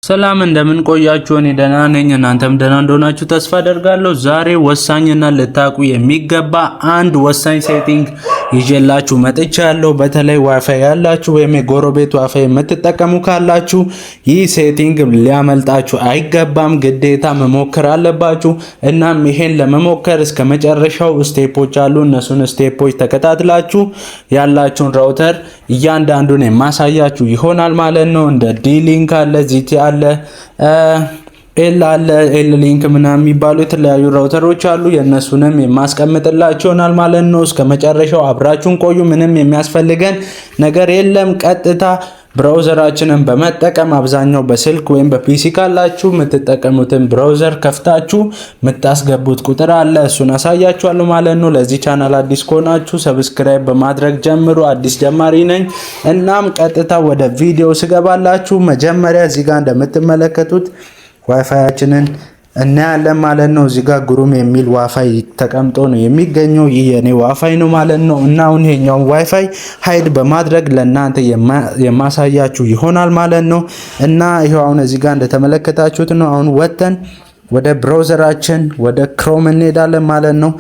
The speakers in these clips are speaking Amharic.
ሰላም እንደምን ቆያችሁ? እኔ ደህና ነኝ፣ እናንተም ደህና እንደሆናችሁ ተስፋ አደርጋለሁ። ዛሬ ወሳኝና ልታውቁ የሚገባ አንድ ወሳኝ setting ይዤላችሁ መጥቻለሁ። በተለይ ዋይፋይ ያላችሁ ወይም የጎረቤት ዋይፋይ የምትጠቀሙ ካላችሁ ይህ setting ሊያመልጣችሁ አይገባም፣ ግዴታ መሞከር አለባችሁ። እናም ይሄን ለመሞከር እስከ መጨረሻው step ኦች አሉ። እነሱን step ኦች ተከታትላችሁ ያላችሁን router እያንዳንዱን የማሳያችሁ ይሆናል ማለት ነው። እንደ D-Link አለ፣ ZTE አለ፣ L አለ፣ L-Link ምናምን የሚባሉ የተለያዩ router ኦች አሉ። የእነሱንም የማስቀምጥላችሁ ይሆናል ማለት ነው። እስከ መጨረሻው አብራችሁን ቆዩ። ምንም የሚያስፈልገን ነገር የለም። ቀጥታ browser ኣችንን በመጠቀም አብዛኛው በስልክ ወይም በ PC ካላችሁ የምትጠቀሙትን browser ከፍታችሁ የምታስገቡት ቁጥር አለ። እሱን አሳያችኋለሁ ማለት ነው። ለዚህ ቻናል አዲስ ከሆናችሁ subscribe በማድረግ ጀምሩ። አዲስ ጀማሪ ነኝ። እናም ቀጥታ ወደ ቪዲዮ ስገባላችሁ መጀመሪያ እዚህ ጋር እንደምትመለከቱት ዋይፋያችንን እናያለን ማለት ነው። እዚህ ጋር ግሩም የሚል ዋይፋይ ተቀምጦ ነው የሚገኘው። ይህ የኔ ዋይፋይ ነው ማለት ነው። እና አሁን ይሄኛውን WiFi hide በማድረግ ለእናንተ የማሳያችሁ ይሆናል ማለት ነው። እና ይሄው አሁን እዚህ ጋር እንደተመለከታችሁት ነው። አሁን ወጥተን ወደ browser ኣችን ወደ Chrome እንሄዳለን ማለት ነው።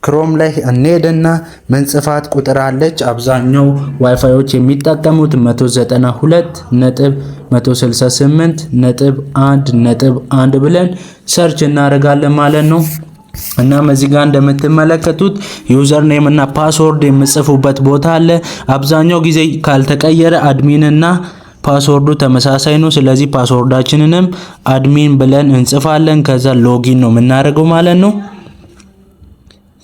Chrome ላይ እንሄድና ምንጽፋት ቁጥር አለች። አብዛኛው ዋይፋዮች የሚጠቀሙት 192.168.1.1 ብለን search እናደርጋለን ማለት ነው። እናም እዚህ ጋር እንደምትመለከቱት username እና password የምጽፉበት ቦታ አለ። አብዛኛው ጊዜ ካልተቀየረ admin እና password ኡ ተመሳሳይ ነው። ስለዚህ password ኣችንንም admin ብለን እንጽፋለን። ከዛ login ነው የምናደርገው ማለት ነው።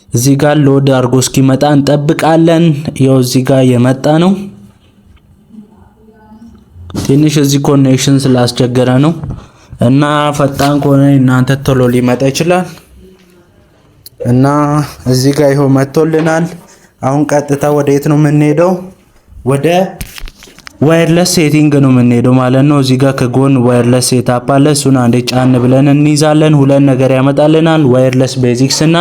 እዚህ ጋር load አድርጎ እስኪመጣ እንጠብቃለን። ያው እዚህ ጋር የመጣ ነው። ትንሽ እዚህ connection ስላስቸገረ ነው እና ፈጣን ከሆነ እናንተ ቶሎ ሊመጣ ይችላል። እና እዚህ ጋር ይኸው መጥቶልናል። አሁን ቀጥታ ወደ የት ነው የምንሄደው? ወደ wireless setting ነው የምንሄደው ማለት ነው። እዚህ ጋር ከጎን wireless setup አለ። እሱን አንዴ ጫን ብለን እንይዛለን። ሁለት ነገር ያመጣልናል፣ wireless basics እና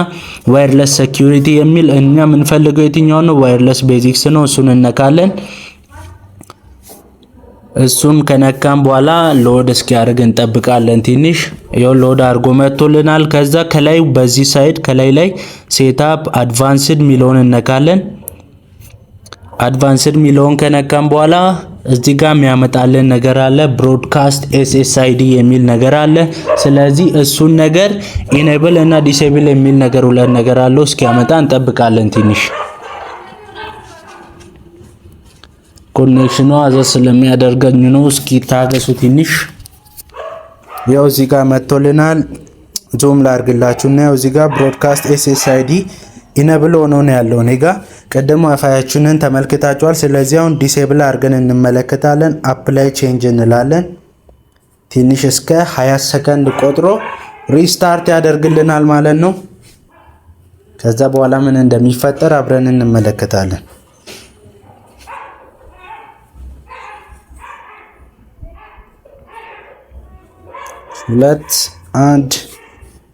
wireless security የሚል። እኛ የምንፈልገው የትኛው ነው? Wireless basics ነው። እሱን እነካለን። እሱን ከነካን በኋላ load እስኪያደርግ እንጠብቃለን ትንሽ። ይኸው load አድርጎ መጥቶልናል። ከዛ ከላይ በዚህ side ከላይ ላይ setup advanced ሚለውን እነካለን። Advanced ሚለውን ከነካን በኋላ እዚህ ጋር የሚያመጣልን ነገር አለ። Broadcast SSID የሚል ነገር አለ። ስለዚህ እሱን ነገር enable እና disable የሚል ነገር ሁለት ነገር አለው። እስኪያመጣ እንጠብቃለን ትንሽ። Connection ኑ አዘ ስለሚያደርገኝ ነው። እስኪ ታገሱ ትንሽ። ያው እዚህ ጋር መጥቶልናል። Zoom ላርግላችሁ እና ያው እዚህ ጋር broadcast SSID enable ሆኖ ነው ያለው እኔ ጋ። ቅድም ዋይፋያችንን ተመልክታችኋል። ስለዚህ አሁን disable አድርገን እንመለከታለን። Apply change እንላለን። ትንሽ እስከ 20 ሰከንድ ቆጥሮ restart ያደርግልናል ማለት ነው። ከዛ በኋላ ምን እንደሚፈጠር አብረን እንመለከታለን። ሁለት፣ አንድ።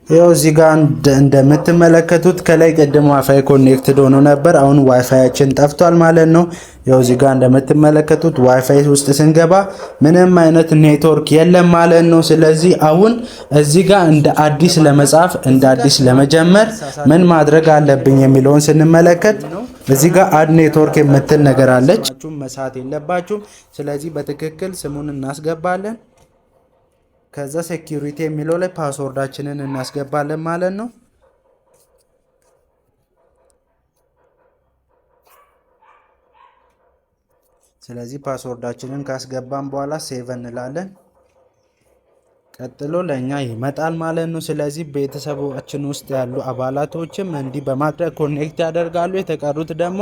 ይኸው እዚህ ጋር እንደምትመለከቱት ከላይ ቅድም WiFi connected ሆኖ ነበር። አሁን ዋይፋያችን ጠፍቷል ማለት ነው። ይኸው እዚህ ጋር እንደምትመለከቱት ዋይፋይ ውስጥ ስንገባ ምንም አይነት ኔትወርክ የለም ማለት ነው። ስለዚህ አሁን እዚህ ጋር እንደ አዲስ ለመጻፍ፣ እንደ አዲስ ለመጀመር ምን ማድረግ አለብኝ የሚለውን ስንመለከት እዚህ ጋር add network የምትል ነገር አለች። መሳት የለባችሁም። ስለዚህ በትክክል ስሙን እናስገባለን። ከዛ security የሚለው ላይ password ኣችንን እናስገባለን ማለት ነው። ስለዚህ password ኣችንን ካስገባን በኋላ save እንላለን። ቀጥሎ ለእኛ ይመጣል ማለት ነው። ስለዚህ ቤተሰባችን ውስጥ ያሉ አባላቶችም እንዲህ በማድረግ connect ያደርጋሉ። የተቀሩት ደግሞ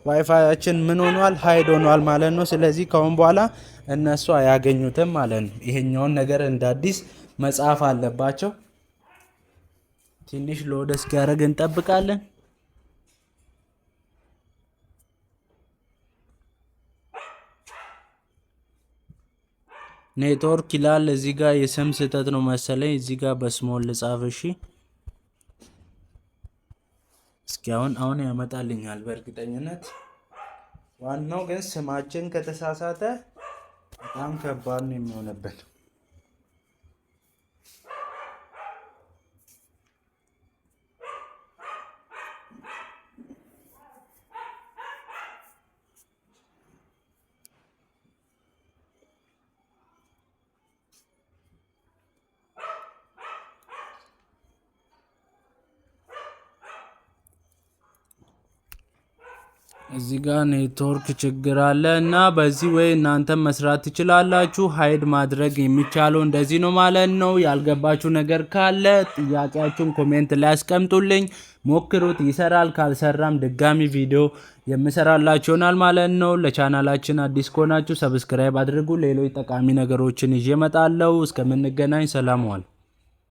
ዋይፋያችን ምን ሆኗል? Hide ሆኗል ማለት ነው። ስለዚህ ከአሁን በኋላ እነሱ አያገኙትም ማለት ነው። ይሄኛውን ነገር እንደ አዲስ መጻፍ አለባቸው። ትንሽ load እስኪያደርግ እንጠብቃለን። ኔትወርክ ይላል እዚህ ጋር የስም ስህተት ነው መሰለኝ። እዚህ ጋር በ small ልጻፍ። እሺ፣ እስኪ አሁን ያመጣልኛል በእርግጠኝነት። ዋናው ግን ስማችን ከተሳሳተ በጣም ከባድ ነው የሚሆንብን። እዚህ ጋር ኔትወርክ ችግር አለ እና በዚህ way እናንተም መስራት ትችላላችሁ። Hide ማድረግ የሚቻለው እንደዚህ ነው ማለት ነው። ያልገባችሁ ነገር ካለ ጥያቄያችሁን comment ላይ አስቀምጡልኝ። ሞክሩት፣ ይሰራል። ካልሰራም ድጋሚ ቪዲዮ የምሰራላችሁ ይሆናል ማለት ነው። ለቻናላችን አዲስ ከሆናችሁ subscribe አድርጉ። ሌሎች ጠቃሚ ነገሮችን ይዤ እመጣለሁ። እስከምንገናኝ ሰላም ዋሉ።